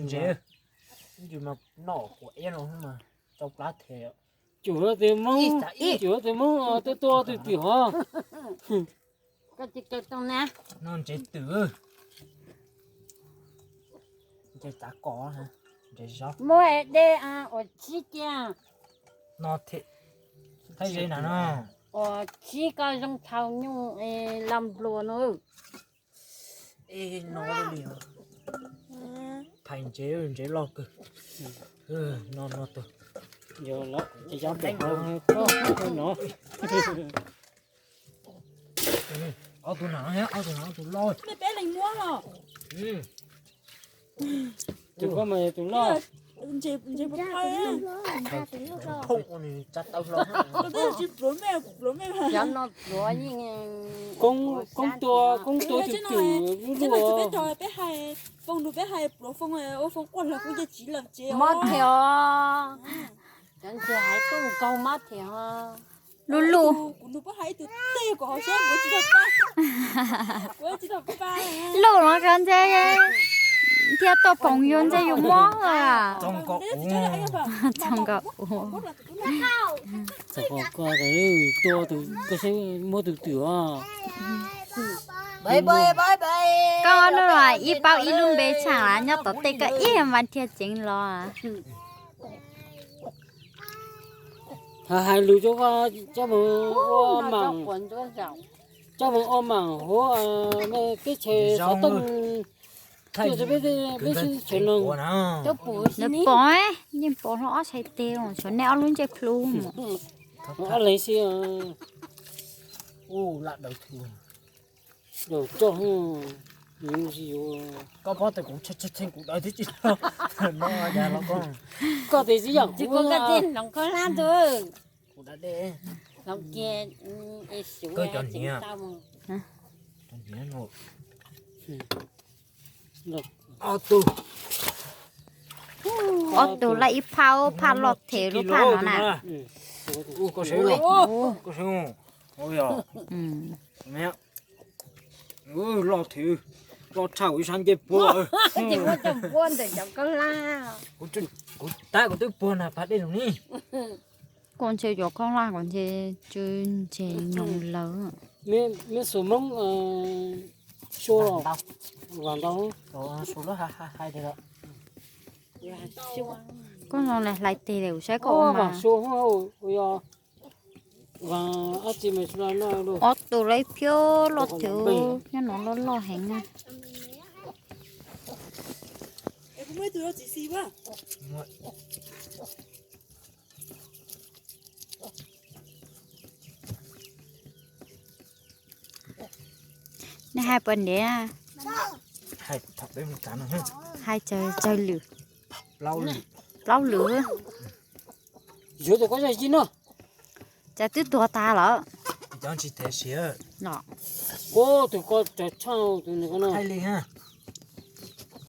Ntses, ntses mas noj quav iab no mas rau plab them. Cuam tus Hmoob, cuam tus Hmoob tuaj tua tus twm hov. Noj ntses twm, ntses txav kos, ntses zaub. Muab de uas tsib kiag. No thiab, thaij ze na no. Uas tsib koj zoo thaum nyuj los nplua no. Ej, no li, phais ntses, ntses loj kawg. No no tus, yog los ces yog pem no. Ob tug na, ob tug na, ob tug loj. Mej peb leeg muab los. Tus koj mas yog tus loj. Ntses, ntses pua pua. Phooj ua nws tsa tau hlo. Koj twb tsis pluav mej, pluav mej. Cov no pluav yeej, koob tua, koob tua tus twm lub lub. Peb hais, Foom nus peb hais pluav Foom, ua Foom quaj los kuj nce tsiv los tsev. Mob thiab os. Cov ntses hais koob nkaug mob thiab os. Lub lub. Kuv nus peb hais ib tug tej kom hauv siab kuv tsis tau pab. Kuv tsis tau pab. Lub no cov ntses thiab tuaj phoom yus ntses yus mob lawm. Txoov nkaus ua. Txoov nkaus ua. Koj tus, koj saib muab tus twm os. Koj no los ib paub ib lub npe tshaaj las nyob tom tej koj ib mas thiaj tseev los. Hais lus rau koj, coj mus ua maam, coj mus ua maam huv mej teb chaws xov tooj, peb sib tshav noog. Nws pom, yeej pom hlo ob txhais tes, tshuav nej ob lub ntsej plhu. Ob leeg xwb. Lam daws tug, daws coj, koj paub tias kuv tshee kuv daws twb tsis tau no, los koj, koj tias tsis yog kuv, koj tias hloov koj hlab ntug, kuv daws dej, hloov kiag, koj cov niam, cov niam no. Ob tug, ob tug laj ib phaj, phaj loj them lub phaj no na. Koj sawv, koj sawv, loj them, loj tshaj kuv ib sab ncej puab. Ces muab cov npuab ntawm cov koj hlab. Kuv tab kuv twb puag na pas dej los ni. Koj ntshe cov koj hlab kom ntshe tsw ntses nyoos lawm. Mej xuas Hmoob sua los, vam ntau, sua lub hais tias, koj no hlais tes lawm saib koj ua mas. Sua yog, ob tug laj phiab loj them, nyob no loj loj heev na. Nej hais puas ntiav? Hais tsawg lwm? Plaub lwm. Yuav tus koj zaj zib no. Cas twb tuag tag lawm. Cov tsis them siav. Tus koj tshaj tus nws ko no. Hais li ha.